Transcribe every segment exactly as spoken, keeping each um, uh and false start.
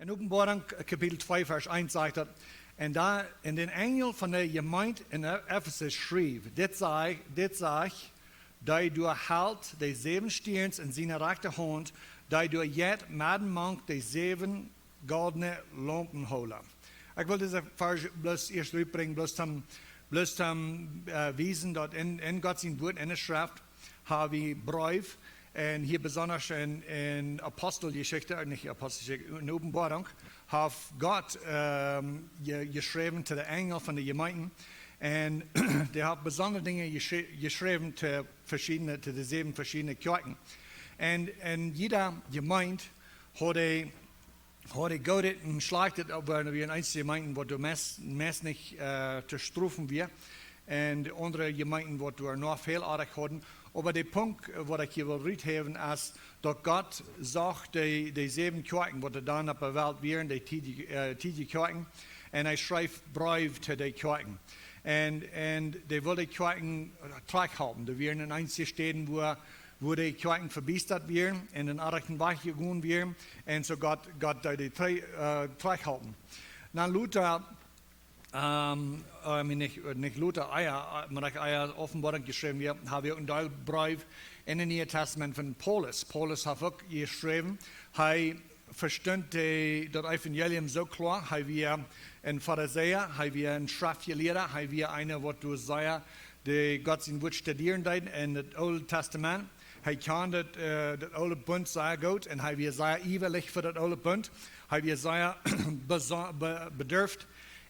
In Openboarunk Kapitel twee, Varsch eent sajcht daut: "Un dan, un dän Enjel von de Jemeent en Efesus schreef: Dit saj, dit sajcht, dee doa helt de säwen Stierns en siene rajchte Haunt, dee doa jeit medden mank de säwen goldne Laumpenhoola." Ekj well dise Varsch bloos ieescht rutbrinjen, bloos om, bloos om, äh, wiesen daut en, en Gott sien Wuat, en de Schreft, ha wie Breew, un hia besonda en, en Aposteljeschicht, äh, nich Aposteljeschicht, en Openboarunk, haft Gott, ähm, je-, jeschräwen to de Enjel von de Jemeenten. Un dee haft besondre Dinja jeschrä-, jeschräwen to veschiedne, to de säwen veschiedne Kjoakjen. Un, un jiede Jemeent haud, haud Goodet un Schlajchtet, oba doa wieren eenje Jemeenten, waut doa meist, meist nich, äh, to strofen wia. Un de aundre Jemeenten, waut doa noch väl oajch hauden. Oba de Punkt, äh, waut ekj hia well ruthäwen, es, daut Gott sach de, de säwen Kjoakjen, waut doa dan opp de Welt wieren, de tiedje, äh, tiedje Kjoakjen. Un hee schreef Breew to de Kjoakjen. Un, un dee wull de Kjoakjen trigjhalpen. Doa wieren eenje Städen, wua, wua de Kjoakjen vebiestat wieren un dän orrajchten Wajch jegonen wieren. Un soo Gott, Gott deed dee tri-, äh, trigjhalpen. Na, Luther, ähm, äh, mien, nich, nich Luther, ea, äh, mau ekj ea Openboarunk jeschräwen wia, ha wie uk een Deel Breew en daut Niee Tastament von Paulus. Paulus haft uk jeschräwen, hee vestunt de, daut Evangelium soo kloa, hee wia een Farisäa, hee wia een Schreftjelieeda, hee wia eena, waut doa sea de Gott sien Wuat studieren deed en daut Oole Tastament. Hee kjand daut, äh, daut Oole Bunt sea goot un hee wia sea iewalich fa daut Oole Bunt. Hee wia sea beso-, be-, bedorft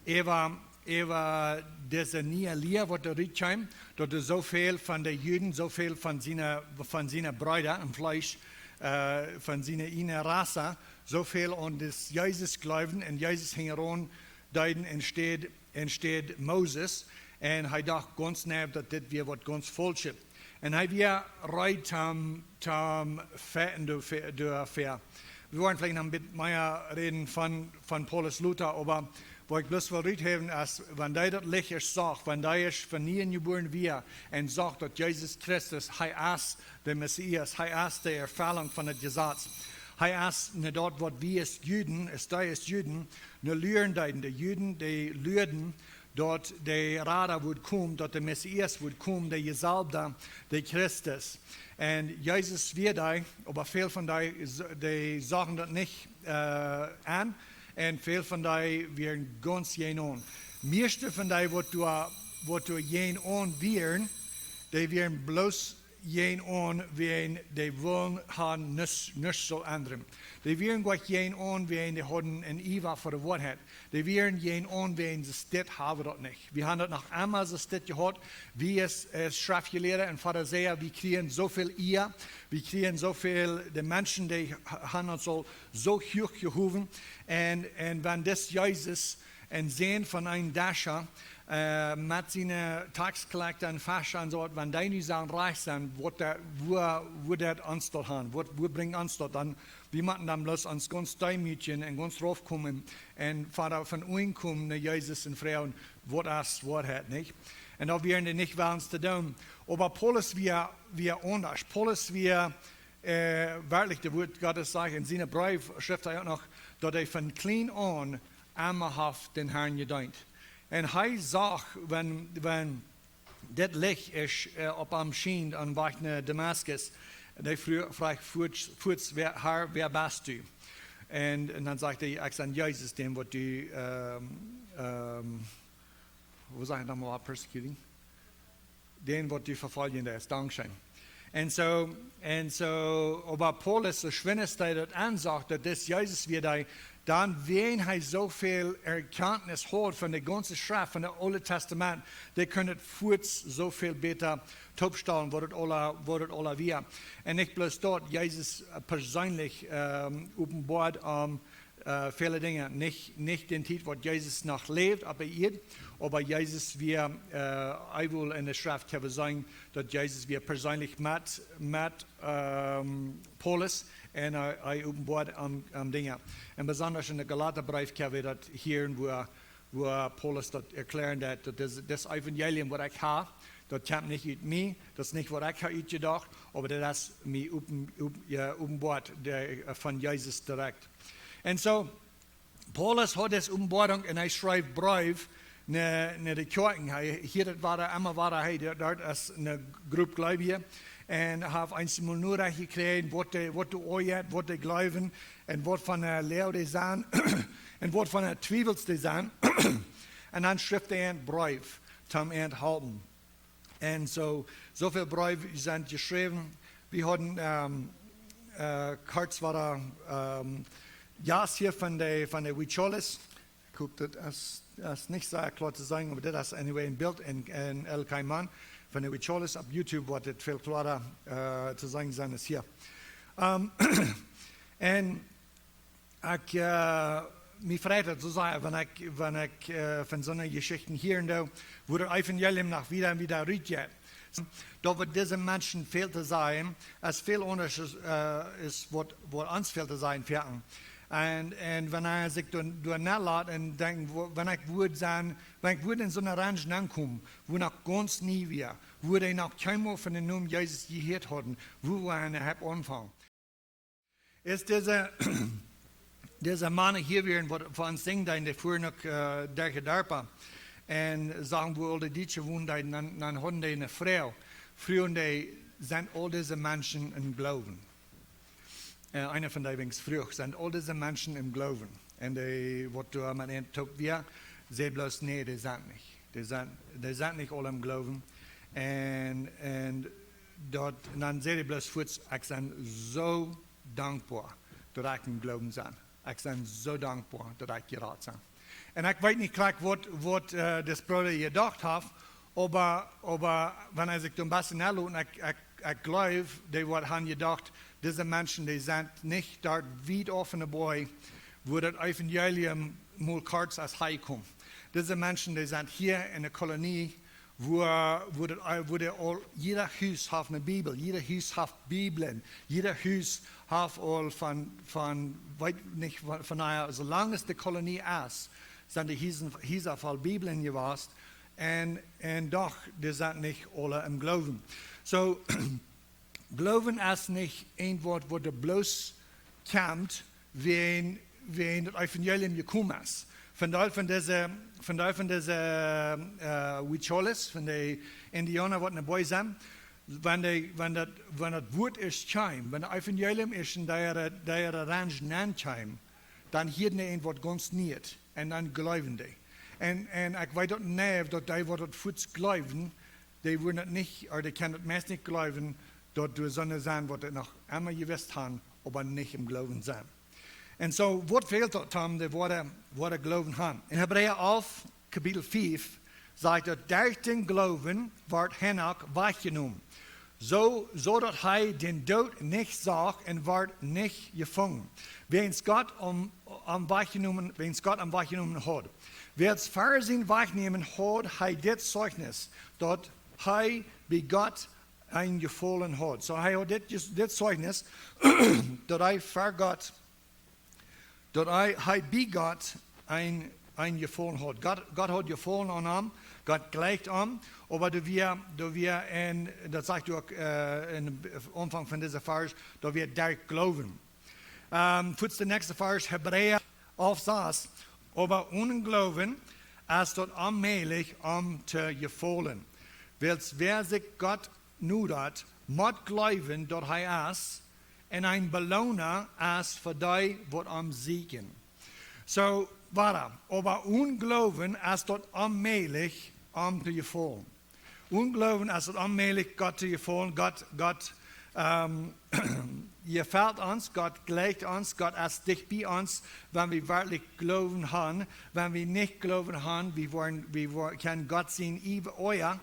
äwa, äwa dise niee Lia, waut doa rutkjeem, daut doa soo väl von de Juden, soo väl von siene, von siene Breeda em Fleesch, äh, von siene ieejne Rass, soo väl aun dis Jesus jleewden un Jesus hinjaraun deeden enne Städ, enne Städ Moses. Un hee docht gaunz nau, daut dit wia waut gaunz faulschet. Un hee wia reed om, om to fighten doafäa, doafäa. Wie woaren veleicht noch een bät mea räden von, von Paulus Luther, oba waut ekj bloos well ruthäwen es, wan dee daut Licht ieescht sach, wan dee ieescht von niee jebuaren wia un sach, daut Jesus Christus, hee es de Messias, hee es de Erfellunk von daut Jesaz. Hee es nich daut, waut wie aus Juden, aus dee aus Juden, nu luaren deeden. De Juden, dee luarden, daut de Rada wudd komen, daut de Messias wudd komen, de Jesalwda, de Christus. Un Jesus wia dee, oba väl von dee, dee sagen daut nich, äh, aun. Un väl von dee wieren gaunz jäajenaun. Mieeschte von dee, waut doa, waut doa jäajenaun wieren, dee wieren bloos jäajenaun, wiels dee wullen han nuscht, nuscht sull endren. Dee wieren nich jäajenaun, wiels dee hauden een Iewa fa de Woarheit. Dee wieren jäajenaun, wiels see dit haben daut nich. Wie haben daut noch emma soo dit jehaut. Wie aus, aus Schreftjelieede un Farisäa, wie kjrieen soo väl Ea, wie kjrieen soo väl, de Menschen, dee ha-, haben ons aul soo huach jehowen. Un, un wan dis Jesus een Sän von een Dascha, äh, met siene Taxkollekta un Fescha un soo, wan dee nu sellen rajcht sennen, waut dee, wua, wua deit ons daut han? Waut, wua brinjt ons daut dan? Wie motten dan bloos ons gaunz deemootjen un gaunz raufkomen un von, von unjen komen no Jesus un froagen, waut es Woarheit, nich? Un daut wieren dee nich wellens to doonen. Oba Paulus wia, wia aundasch. Paulus wia, äh, werkjlich, daut Wuat Gottes sajcht, en siene Breew schrift hee uk noch, daut hee von kjlien aun emma haft dän Harn jedeent. Un hee sach, wan, wan dit Licht es, äh, opp am schient aum Wajch no Damaskus, un hee fro-, fruach fuaz, fuaz: "Wäa, Herr, wäa best du?" Un, un dan sajcht hee: "Ekj sie Jesus, dän waut du, ähm, ähm, woo sajcht hee nochmol, persecuting? Dän waut du vefoljen deist, dankscheen." Un soo, un soo, oba Paulus, soo schwind aus hee daut aunseenen deed, daut dis Jesus wia, dee, dan, wiels hee soo väl Erkjantnis haud von de gaunze Schreft, von daut Oole Tastament, dee kunn daut fuaz soo väl bäta toopstalen, waut daut aula, waut daut aula wia. Un nich bloos daut, Jesus, äh, perseenlich, ähm, openboat am äh, väle Dinja. Nich, nich dän Tiet, waut Jesus noch läwd opp de Ieed, oba Jesus wia, äh, eewich en de Schreft, kjenn wie sajen, daut Jesus wia perseenlich met, met, ähm, Paulus un hee, hee openboat am, am Dinja. Un besonda en dän Galatabreef kjenn wie daut hieren, wua, wua Paulus daut erkjläaren deed, daut dis, dis Evangelium, waut ekj hab, daut kjemt nich ut mie, daut es nich, waut ekj hab utjedocht, oba daut es mie open-, op-, jo, openboat, de, äh, von Jesus direkt. Un soo, Paulus haud dise Openboarunk un hee schreef Breew no, no de Kjoakjen. Hee, hia daut wia emma wada, hee, doa, doa es eene Grupp Gleubje. Un hee haft eenjemol Norecht jekjräajen, waut dee, waut dee oajat, waut dee jleewen, un waut fa eene Lia dee sent, un waut fa eene Twiewels dee sent. Un dan schrift hee een Breew, om an to halpen. Un soo, soo väl Breew sent jeschräwen. Wie hauden, ähm, äh, kort wada, ähm, Jast hia von de, von de Huicholes. Ekj hop, daut es, es nich soo kloa to seenen, oba dit es anyway een Bilt en, en El Caimán von de Huicholes. Opp YouTube woat dit väl kloara, äh, to seenen sennen aus hia. Ähm, un ekj, äh, mie freit daut soo sea, wan ekj, wan ekj, äh, von soone Jeschichten hieren doo, woo daut Evangelium noch wieda un wieda rutjeit. Daut waut dise Menschen fält to sajen, es väl aundasch es, äh, es waut, waut ons fält to sajen, veachten. Un, un wan eena sikj doa, doa nenlat un denkjt, woo, wan ekj wudd sennen, wan ekj wudd en soone Ranj nenkomen, woo noch gaunz nie wia, woo dee noch kjeenmol von dän Nomen Jesus jehieet hauden, woo wudd eena aunfangen? Es dise, dise Mana hia wieren, waut fa ons sinjen, dee fuaren uk, äh, derch de Darpa. Un sagen, woo aul de Dietsche wonen, dee, dan, dan hauden dee eene Fru. Fruagen dee, sent aul dise Menschen em Gloowen? Äh, eena von dee Dinja fruach, sent aul dise Menschen em Gloowen? Un dee, waut doa met an toop wia, säd bloos, nä, dee sent nich. Dee sent, dee sent nich aul em Gloowen. Un, un daut, un dan säd hee bloos fuaz, ekj sie soo dankboa, daut ekj em Gloowen sie. Ekj sie soo dankboa, daut ekj jerat sie. Un ekj weet nich krakjt waut, waut, äh, dis Brooda jedocht haft, oba, oba wan hee sikj doa een bät nenlot, ekj, ekj, ekj jleew, dee waut han jedocht, dise Menschen, dee sent nich doa wiet auf enne Boaj, woo daut Evangelium mol kort es hee jekomen. Dise Menschen, dee sent hia en de Kolonie, woo, woo daut, äh, woo dee aul, jieda Hus haft eene Bibel, jieda Hus haft Bibeln, jieda Hus haft aul von, von, weet nich, von, von, na jo, soo lang aus de Kolonie es, sent de Hiesen, Hiesa voll Bibeln jewast, un, un doch, dee sent nich aule em Gloowen. Soo, Gloowen es nich een Wuat, waut doa bloos kjemt, wan, wan daut Evangelium jekomen es. Von dee, von dise, von dee, von dise, äh, Huicholes, von de Indiauna, waut enne Boaj sent, wan dee, wan daut, wan daut Wuat ieescht kjeem, wan daut Evangelium ieescht en dee, dee Ranj nenkjeem, dan hieeden dee een Wuat gaunz Nieet. Un dan jleewden dee. Un, un ekj weet daut nich, daut dee waut daut fuaz jleewden, dee wudden daut nich, ooda dee kunnen daut meist nich jleewen, daut doa soone sent, waut daut noch emma jewist han, oba nich em Gloowen sent. Un soo, waut fält daut dan, dee woaren, woaren Gloowen han? En Hebräa alf, Kapitel fief, sajcht daut, derch dän Gloowen wort Henoch wajchjenomen, soo, soo daut hee dän Doot nich sach un wort nich jefungen, wiels Gott am, am wajchjenomen, wiels Gott am wajchjenomen haud. Wiels ver sien Wajchnämen haud hee dit Zeichnis, daut hee bie Gott een Jefaulen haud. Soo, hee haud dit, dit Zeichnis, daut hee ver Gott, daut hee, hee bie Gott een, een Jefaulen haud. Gott, Gott haud Jefaulen aun am, Gott jleicht am, oba doa wia, doa wia, un daut sajcht uk, äh, em Aunfank von dise Varsch, daut wia derch Gloowen. Ähm, fuaz de näakjste Varsch, Hebräa alf sas. Oba onen Gloowen es daut onmäajlich, am to jefaulen. Wiels wäa sikj Gott nodat, mott jleewen, daut hee es, un een Beloona es fa dee, waut am sieekjen. Soo, wada, oba onen Gloowen es daut onmäajlich, am to jefaulen. Onen Gloowen es daut onmäajlich, Gott to jefaulen. Gott, Gott, ähm, jefelt ons, Gott jleicht ons, Gott es dicht bie ons, wan wie werkjlich Gloowen han. Wan wie nich Gloowen han, wie woaren, wie woa-, kjennen Gott sien Iewa oja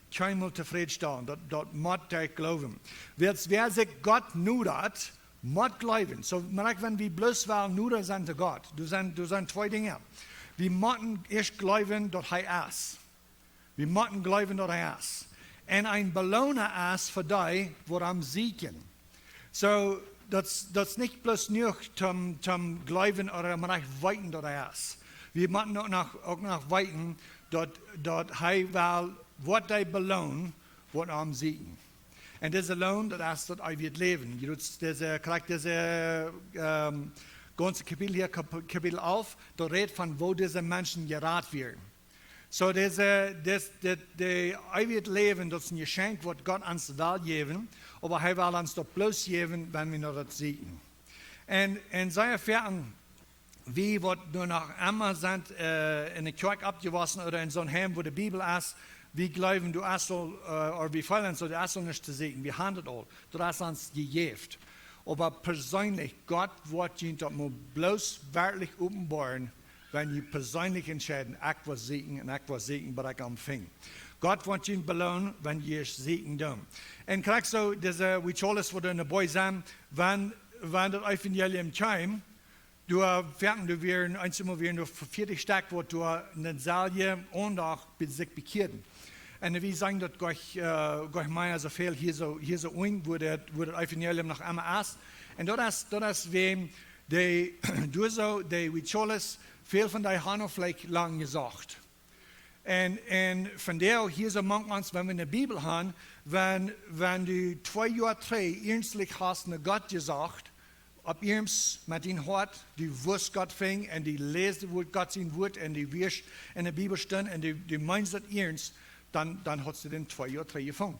kjeenmol tofrädstalen. Daut, daut mott derch Gloowen. Wiels wäa sikj Gott nodat, mott jleewen. Soo, mau wan wie bloos wellen noda sennen to Gott, doa sent, doa sent twee Dinja. Wie motten ieescht jleewen, daut hee es. Wie motten jleewen, daut hee es. Un een Beloona es fa dee, waut am sieekjen. Soo, daut, daut es nich bloos jenuach toom, toom jleewen ooda mau rajcht weeten, daut hee es. Wie motten uk noch, uk noch weeten, daut, daut hee well, woat dee beloonen, waut am sieekjen. Un dise Loon, daut es daut eewje Läwen. Jie, daut es dise, krakjt dise, ähm, Gaunze Kapitel hia, Kap-, Kapitel alf, daut rät von woo dise Menschen jerat wieren. Soo, dise, dis, dit, de eewjet Läwen, daut es een Jeschenkj waut Gott ons well jäwen, oba hee well ons daut bloos jäwen, wan wie no daut sieekjen. Un, un see erfoaren, wie waut nu noch emma sent, äh, enne Kjoakj oppjewossen ooda en soon Heim, wua de Bibel es, wie jleewen, du hast aul, äh, ooda wie feelen soo, du hast aul nuscht to sieekjen, wie haben daut aul, daut es ons jejäft. Oba perseenlich, Gott woat junt daut mol bloos werkjlich openboaren, wan jie perseenlich entscheiden, ekj woa sieekjen un ekj woa sieekjen, bat ekj am finj. Gott woat junt beloonen, wan jie sieekjen doonen. Un krakjt soo, dise Huicholes, waut doa enne Boaj sent, wan, wan daut Evangelium kjeem, doa foaken, doa wieren, eenjemol wieren doa vieetich Stekj, waut doa dänselwjen Sindach be-, sikj bekjieeden. Un wie sajen daut jlikj, äh, jlikj mea soo väl hia soo, hia soo unjen, wua daut, wua daut Evangelium noch emma es. Un daut es, daut es wäajen dee, doa soo, dee Huicholes, väl von dee haben veleicht lang jesocht. Un, un vondoag hia soo mank ons, wan wie de Bibel haben, wan, wan du twee Joa trigj iernstlich hast no Gott jesocht, opp iernst met dien Hoat, du wust Gott finjen, un du lässt daut Wuat, Gott sien Wuat, un du wieescht enne Bibelstund, un du, du meenst daut iernst, dan, dan hast du dän twee Joa trigj jefungen.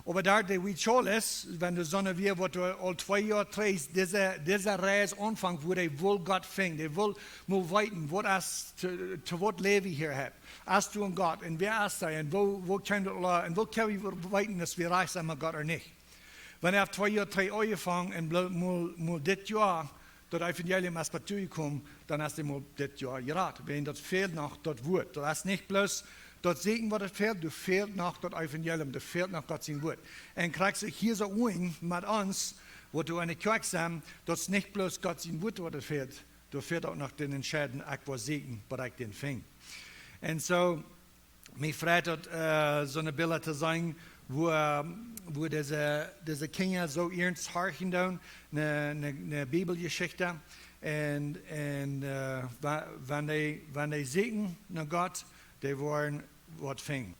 Oba doa dee Huicholes, wan du soone wia, waut du aul twee Joa trigj, dise, dise Reis aunfangt, wua dee well Gott finjen, dee well mol weeten, waut es, to, to waut läw wie hia hab. Hast du een Gott, un wäa es hee, un woo, woo kjemt daut aula, un woo kjenn wie weeten, daut wie rajcht sent met Gott ooda nich? Wan hee haft twee Joa trigj aunjefongen un blo-, mol, mol dit Joa, daut Evangelium es bat die jekomen, dan es hee mol dit Joa jerat. Wäajen daut fält noch daut Wuat. Daut es nich bloos daut Sieekjen, waut daut fält, doa fält noch daut Evangelium, doa fält noch Gott sien Wuat. Un krakjt soo hia soo unjen met ons, waut doa enne Kjoakj sent, daut es nich bloos Gott sien Wuat, waut daut fält, doa fält uk noch daut Entscheiden, ekj woa sieekjen, bat ekj dän finj. Un soo, mie freit daut, äh, soone Bilda to seenen, wua, wua dise, dise Kjinja soo iernst horchen doonen, ne, ne, ne Bibeljeschicht. Un, un, äh, wa-, wan dee, wan dee sieekjen no Gott, dee woaren waut finjen.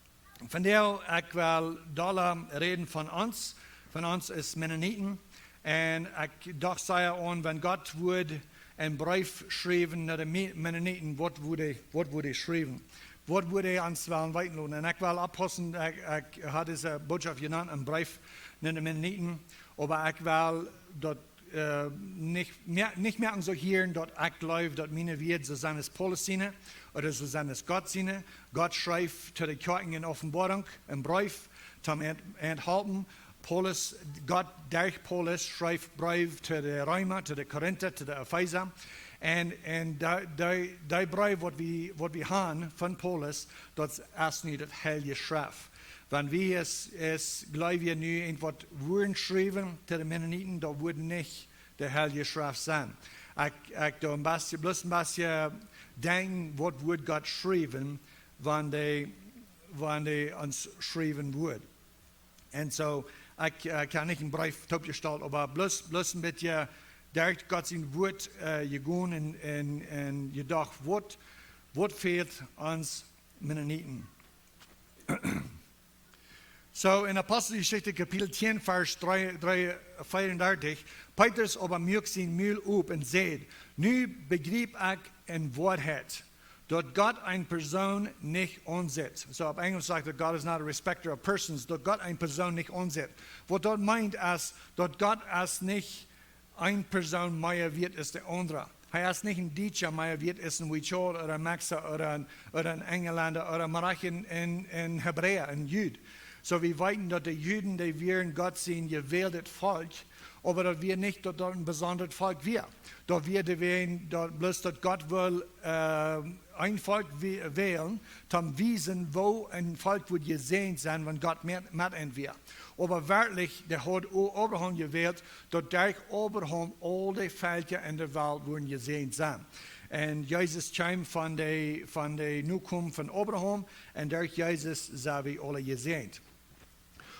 Vondoag, ekj well doa räden von ons, von ons aus Mennoniten. Un ekj docht sea aun, wan Gott wudd een Breef schriewen no de Me-, Mennoniten, waut wudd hee, waut wudd hee schriewen? Waut wudd hee ons wellen weeten loten? Un ekj well oppaussen, ekj, ekj hab dise Bootschoft jenant, een Breef no de Mennoniten, oba ekj well daut, äh, nich mea, nich mea aun soo hieren, daut ekj jleew, daut miene Wieed soo sent aus Paulus siene, ooda soo sent aus Gott siene. Gott schrift to de Kjoakjen en Openboarunk een Breef, toom an, an halpen. Paulus, Gott derch Paulus schrift Breew to de Reema, to de Korinta, to de Efeesa. Un, un dee, dee, dee Breew, waut wie, waut wie haben von Paulus, daut es nu daut Heilje Schreft. Wan wie aus, aus Jleewje nu irjentwaut wudden schriewen to de Mennoniten, daut wudd nich de Heilje Schreft sennen. Ekj, ekj doo een bät, bloos een bät denkjen, waut wudd Gott schriewen, wan dee, wan dee ons schriewen wudd. Un soo, ekj, äh, ekj hab nich een Breef toopjestalt, oba bloos, bloos een bät derch Gott sien Wuat, äh, jegonen un, un, un jedocht, waut, waut fält ons Mennoniten? Soo, en Aposteljeschicht Kapitel tieen, Varsch dree, dree, veeaundartich, Petrus oba muak sien Mul op un säd: "Nu bejriep ekj en Woarheit, daut Gott eene Persoon nich aunsitt." Soo, opp Enjlisch sajcht daut: "God is not a respecter of persons", daut Gott eene Persoon nich aunsitt. Waut daut meent es, daut Gott es nich eene Persoon mea wieet aus de aundre. Hee es nich een Dietscha mea wieet aus een Huichol ooda een Mexikauna ooda een, ooda een Enjlenda ooda mau een, een, een Hebräa, een Jud. Soo, wie weeten daut de Juden, dee wieren Gott sien jewältet Volkj, oba daut wia nich daut daut een besondret Volkj wia. Daut wia doawäajen daut bloos daut Gott wull, äh, een Volkj wä-, wälen, toom wiesen, woo een Volkj wudd jesäajent sennen, wan Gott met, met an wia. Oba werkjlich, dee haud O-, Abraham jewält, daut derch Abraham aul de Velkja en de Welt wudden jesäajent sennen. Un Jesus kjeem von de, von de Nokomen von Abraham, un derch Jesus sent wie aule jesäajent.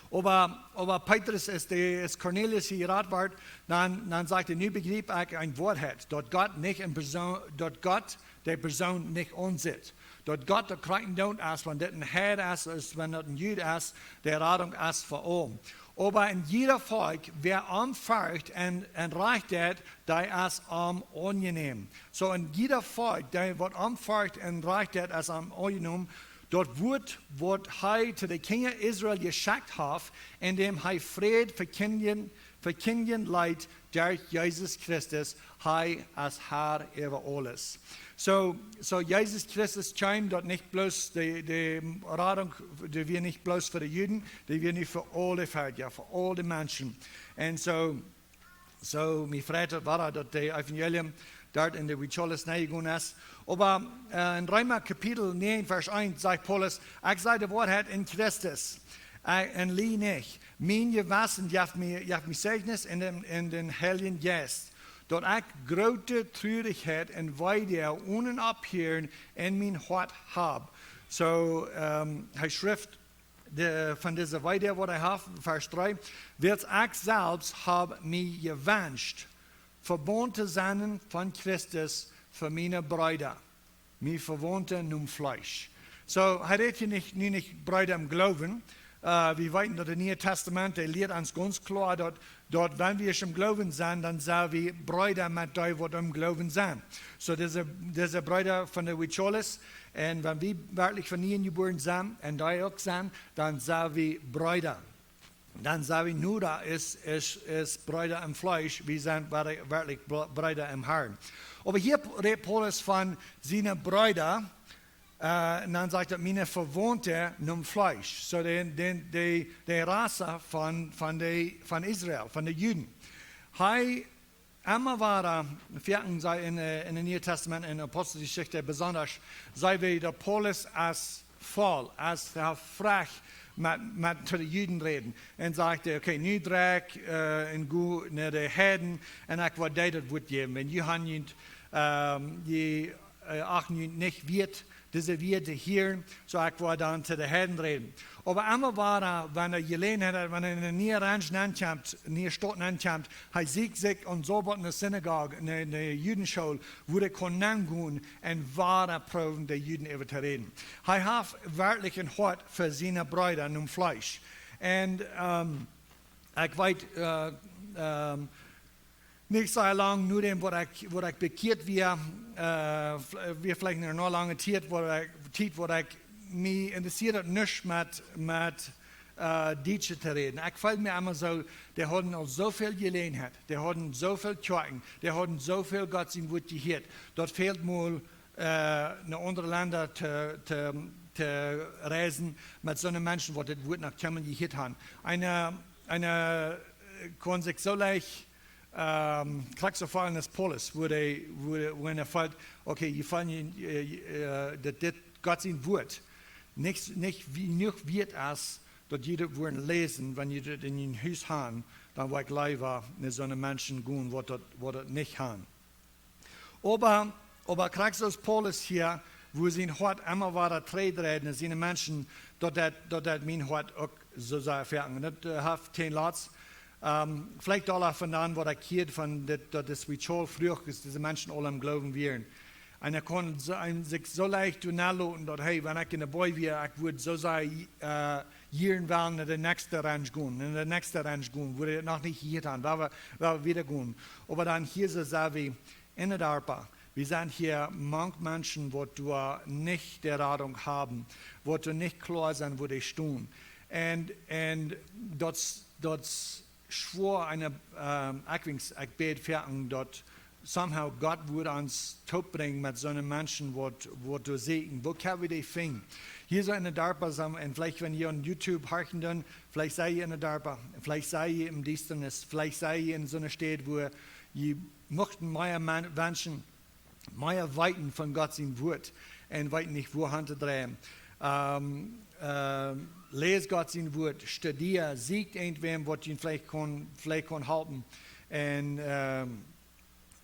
Oba, oba Petrus, aus de, aus Kornelius hia jerat woat, dan, dan sajcht hee: "Nu bejriep ekj en Woarheit, daut Gott nich en Persoon, daut Gott de Persoon nich aunsitt. Daut Gott daut krakjt endoont es, wan dit een Heid es, aus wan daut een Jud es, de Radunk es fa aulem." Oba en jieda Volkj, wäa am fercht un, un rajcht deit, dee es am aunjenäm. Soo en jieda Volkj, dee waut am fercht un rajcht deit, es am aunjenomen. Daut Wuat, waut hee to de Kjinja Israel jeschekjt haft, en däm hee Fräd vekjindjen, vekjindjen leet derch Jesus Christus, hee es Herr äwa aules. Soo, soo Jesus Christus kjeem daut nich bloos de, de Radunk, dee wia nich bloos fa de Juden, dee wia nu fa aule Velkja, fa aule Menschen. Un soo, soo, mie freit daut wada, daut de Evangelium doa en de Huicholes nenjegonen es. Oba, äh, en Reema Kapitel näajen, Varsch eent, sajcht Paulus: "Ekj saj de Woarheit en Christus, äh, un lie nich. Mien Jewessen jeft mie, jeft mie Zeichnis en dän, en dän Heiljen Jeist, daut ekj groote Trurichkjeit un Weedoag onen opphieren en mien Hoat hab." Soo, ähm, hee schrift de, von dise Weedoag, waut hee haft, Varsch dree: "Wiels ekj selfst hab mie jewenscht, vebungen to sennen von Christus fa miene Breeda, mie Vewaundte nom Fleesch." Soo, hee rät hia nich, nu nich Breeda em Gloowen. Äh, wie weeten, daut daut Niee Tastament, dee lieet ons gaunz kloa, daut, daut wan wie em Gloowen sent, dan sent wie Breeda met dee, waut em Gloowen sent. Soo, dise, dise Breeda von de Huicholes, un wan wie werkjlich von nieem jebuaren sent, un dee uk sent, dan sent wie Breeda. Dan sent wie nich bloos, es, es Breeda em Fleesch, wie sent wer-, werkjlich Bre-, Breeda em Herrn. Oba hia rät Paulus von siene Breeda, äh, un dan sajcht daut: "Miene Vewaundte nom Fleesch." Soo de, de, de, de Rass von, von de, von Israel, von de Juden. Hee emma wada, wie kjennen sajen, en, äh, en daut Niee Tastament, en Aposteljeschicht besonda, seenen wie daut Paulus es voll, es hee frajcht met, met to de Juden räden. Un sajcht hee: "Okay, nu dree ekj, äh, un go no de Heiden, un ekj woa dee daut Wuat jäwen. Wan jie han junt, ähm, jie, äh, achten junt nich wieet, dise Wieed to hieren, soo ekj woa dan to de Heiden räden." Oba emma wada, wan hee Jeläajenheit haft, wan hee en eene niee Ranj nenkjemt, niee Staut nenkjemt, hee sieekjt sikj aun Sabat ne Sinagog, ne, ne Judenschool, wua hee kunn nengonen un wada proowen, de Juden äwa to räden. Hee haft werkjlich een Hoat fa siene Breeda nom Fleesch. Un, ähm, ekj weet, äh, ähm, nich soo lang nodäm waut ekj, waut ekj bekjieet wia, äh, v-, wia veleicht eene lange Tiet, waut ekj, Tiet, waut ekj mie interesseerd nich met, met, äh, Dietsche to räden. Ekj feeld mie emma soo, dee hauden aul soo väl Jeläajenheit, dee hauden soo väl Kjoakjen, dee hauden soo väl Gott sien Wuat jehieet. Daut fält mol, äh, no aundre Lenda to, to, to reisen met soone Menschen, waut dit Wuat noch kjeenmol jehieet han. Eena, eena, äh, kaun sikj soo leicht, ähm, krakjt soo feelen aus Paulus, wua hee, wua, wua hee feelt, okay, jie feelen, äh, äh, daut dit Gott sien Wuat nich, nich wie, nich wieet es, daut jie daut wudden läsen, wan jie daut en jun Hus han, dan wudd ekj leewa no soone Menschen gonen, waut daut, waut daut nich han. Oba, oba krakjt soo aus Paulus hia, wua sien Hoat emma wada trigj dreid no siene Menschen, daut daut, daut daut mien Hoat uk soo sach fäaken. Daut, äh, haft kjeen Latz. Ähm, veleicht aul von dan, waut ekj hieed von dit, daut de Spiritual Frucht es, dise Menschen aul em Gloowen wieren. Un hee kunn soo, eena sikj soo leicht doa nenloten, daut, hey, wan ekj en de Boy wia, ekj wudd soo sach, äh, hia en wellen no de näakjste Ranj gonen, no de näakjste Ranj gonen, wua dee noch nich jehieet han, wua wie, wua wie wieda gonen. Oba dan hia soo sent wie en de Darpa. Wie sent hia mank Menschen, waut doa nich de Radunk haben, waut doa nich kloa sent, wua dee stonen. Un, un daut, daut schwoa aun, ähm, ekj wens, ekj bäd fa daut somehow Gott wudd ons toopbrinjen met soone Menschen, waut, waut doa sieekjen. Wua kjenn wie dee finjen? Hia soo en de Darpa sent, un veleicht, wan jie aun YouTube horchen doonen, veleicht sent jie en de Darpa, veleicht sent jie em Diestanis, veleicht sent jie en soone Städ, wua jie muchten mea men-, wenschen, mea weeten von Gott sien Wuat un weeten nich, wua han to dreien. Ähm, ähm, läs Gott sien Wuat, studia, sieekj irjentwäm, waut junt veleicht kaun, veleicht kaun halpen. Un, ähm,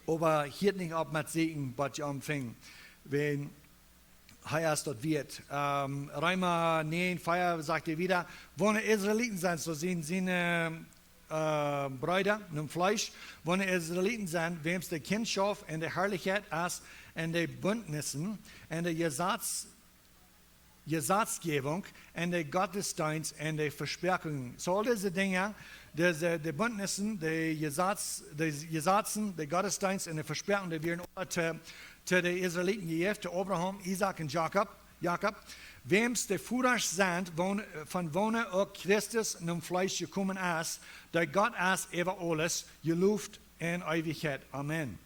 oba hieet nich opp met sieekjen, waut jie aunfinjen. Wan hee es daut wieet. Ähm, Reema näajen vea sajcht hee wieda, wan Israeliten sent, soo sent, sent, äh, äh, Breeda, nom Fleesch, wan Israeliten sent, wäms de Kjintschoft un de Harlichkjeit es, un de Buntnissen, un de Jesaz Jesazjäwunk un de Gottesdeenst un de Vespräakjungen. Soo aul dise Dinja, dise, de Bündnissen, de Jesaz, de Jesazen, de Gottesdeenst un de Vespräakjungen, dee wieren aula to, to de Israeliten jejäft, to Abraham, Isaak un Jakob, Jakob, wäms de Vodasch sent, woone, von woone uk Christus nom Fleesch jekomen es, dee Gott es äwa aules, jeloft en Eewichkjeit. Amen.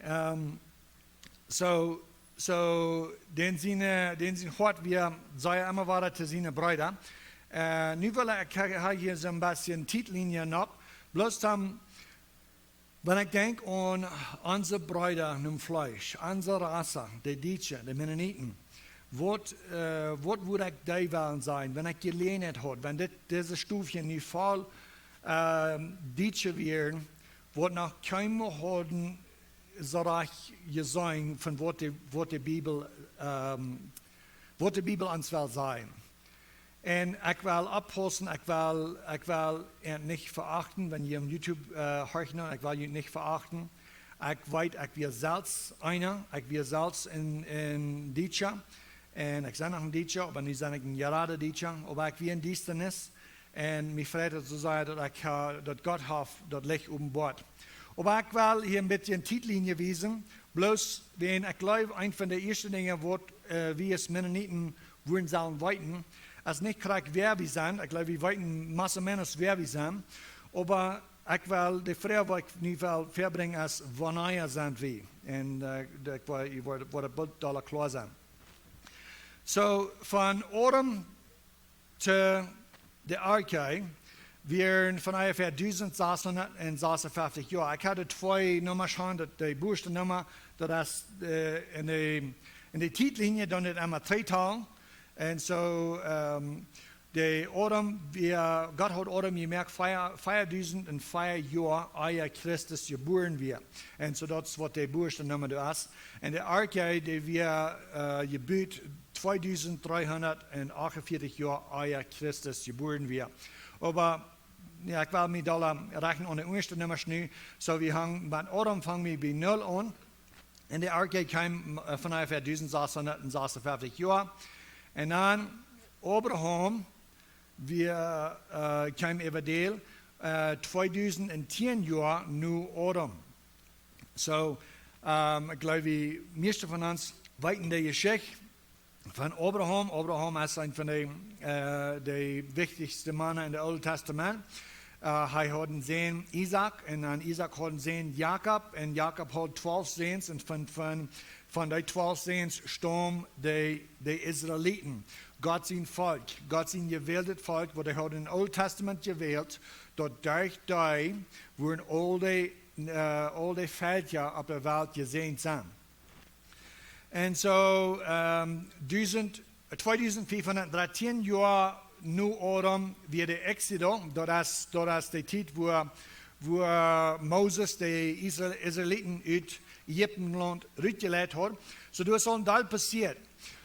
Ehm, soo, soo, dän sien, dän sien Hoat wia, säd hee emma wada to siene Breeda. Eh, nu well ekj, ekj ha hia soo een bät Tietlinie opp. Bloos dan, wan ekj denkj aun onse Breeda nom Fleesch, onse Rasse, de Dietsche, de Mennoniten, waut, eh, waut wudd ekj dee wellen sajen, wan ekj Jeläajenheit haud, wan dit, dise Stow nu voll, ehm, Dietsche wieren, waut noch kjeenmol hauden soo rajcht jeseenen von waut de, waut de Bibel, ehm, waut de Bibel ons well sajen. Un ekj well oppaussen, ekj well, ekj well an nich veachten, wan jie opp YouTube, eh, horchen, ekj well junt nich veachten. Ekj weet, ekj wia selfst eena, ekj wia selfst een, een Dietscha. Un ekj sie noch een Dietscha, oba nu sie ekj een jerada Dietscha. Oba ekj wia en Diestanis. Un mie freit et soo sea, daut ekj, eh, daut Gott haft daut Licht openboat. Oba ekj well hia een bät Tietlinie wiesen. Bloos, wan ekj jleew, eent von de ieeschte Dinja waut, eh, wie aus Mennoniten wudden sellen weeten, es nich krakjt wäa wie sent. Ekj jleew, wie weeten más o menos wäa wie sent. Oba ekj well, de Froag waut ekj nu well verbrinjen es, wanea sent wie? Un, eh, ekj well, jie woaren, woaren boolt dolla kloa sennen. Soo, von Adam to de Arche wieren von onjefäa dusent sasshundat un sasuffeftich Joa. Ekj haud twee Nummasch, daut de booste Numma, daut es, eh, en de, en de Tietlinie dan dit emma tweetalen. Un soo, ehm, de Adam, wia, Gott haud Adam jemoakt vea, vea dusent un vea Joa ea Christus jebuaren wia. Un soo daut es waut de booste Numma doa es. Un de Arche, dee wia, eh, jebut tweedusent dreehundat un achtunveertich Joa ea Christus jebuaren wia. Oba, jo, ekj well mie dolla rechten aun de ieeschte Nummasch nu. Soo, wie hangen, bie Adam fang wie bie null aun. Un de Arche kjeem, eh, von onjefäa dusent sasshundat un sasuffeftich Joa. Un dan Abraham, wia, eh, kjeem äwa däl, eh, tweedusent un tieen Joa no Adam. Soo, ehm, ekj jleew, de mieeschte von ons weeten de Jeschicht von Abraham. Abraham es eena von de, eh, de wichtichste Mana en de Oole Tastament. Eh, hee haud een Sän Isaak, un dan Isaak haud een Sän Jakob, un Jakob haud twalf Säns, un von, von, von dee twalf Säns staumden de, de Israeliten. Gott sien Volkj, Gott sien jewäldet Volkj, waut hee haud em Oolen Tastament jewält, daut derch dee wudden aul de, eh, aul de Velkja opp de Welt jesäajent sennen. Un soo, ehm, dusent, tweedusent fiefhundat drettieen Joa no Adam wia de Exodo, daut es, daut es de Tiet, wua, wua Moses de Israel-, Israeliten ut Ägiptenlaunt rutjeleit haud. Soo, doa es aul een Deel passieet.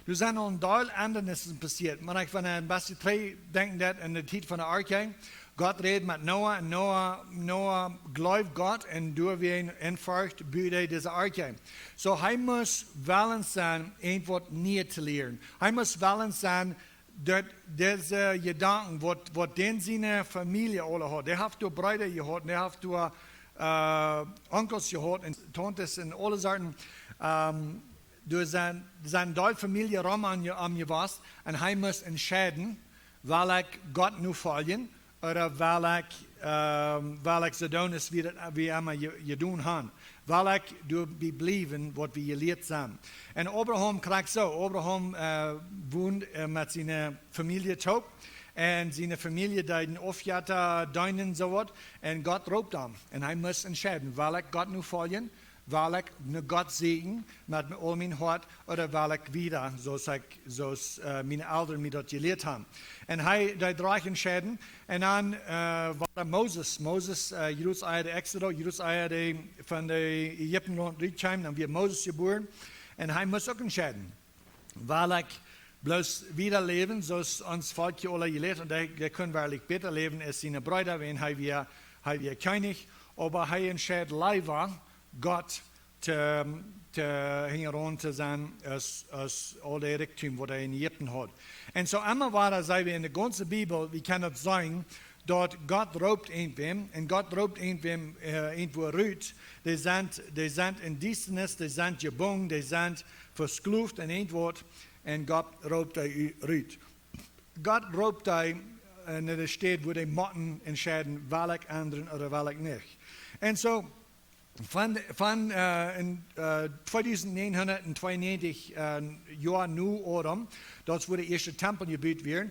Doa sent aul een Deel Endrungen passieet. Mau ekj, wan ekj een bät trigj denkjen deed aun de Tiet von de Arche, Gott räd met Noah un Noah, Noah jleewd Gott un doawäajen en Forcht bud hee dise Arche. Soo, hee must wellen sennen, irjentwaut Nieet to lieren. Hee must wellen sennen, daut dise Jedanken, waut, waut dän siene Famielje aule haud. Dee haft doa Breeda jehaut, dee haft doa, eh, Onkels jehaut un Tauntes un aule Sorten. Ehm, doa sent, sent doa Famielje rom aun je-, aun jewast. Un hee must entscheiden, well ekj Gott nofoljen, ooda well ekj, ehm, well ekj soo doonen aus wie daut, wie emma je-, jedonen haben. Well ekj doabie bliewen, waut wie jelieet sent. Un Abraham krakjt soo. Abraham, eh, wond, eh, met siene Famielje toop. Un siene Famielje deeden Aufjetta deenen, soo waut. Un Gott roopt am. Un hee must entscheiden, well ekj Gott nofoljen, well ekj no Gott sieekjen met aul mien Hoat, ooda well ekj wieda, soo aus ekj, soo aus, eh, miene Elren mie daut jelieet haben. Un hee, dee droag entscheiden. Un dan, eh, wia Moses. Moses, eh, jrods ea de Exodo, jrods ea de, von de Ägiptenlaunt rutkjeem, dan wia Moses jebuaren. Un hee must uk entscheiden. Well ekj bloos wieda läwen, soo aus ons Volkj aule jelieet, un hee, hee kunn werkjlich bäta läwen aus siene Breeda, wiels hee wia, hee wia Kjennich, oba hee entscheed leewa, Gott to, to hinjaraun to sennen aus, aus aul de Rikjdom waut hee en Ägipten haud. Un soo emma wada see wie en de gaunze Bibel, wie kjennen daut seenen, daut Gott roopt irjentwäm, un Gott roopt irjentwäm, äh, irjentwua rut. Dee sent, dee sent en Diestanis, dee sent jebungen, dee sent vesklooft en irjentwaut, un Gott roopt dee rut. Gott roopt dee, äh, no de Städ wua dee motten entscheiden, well ekj endren ooda well ekj nich. Un soo, von, von, äh, en, äh, tweedusent näajenhundat tweeunäajentich, äh, Joa no Adam, daut wua de ieeschte Tempel jebut worden,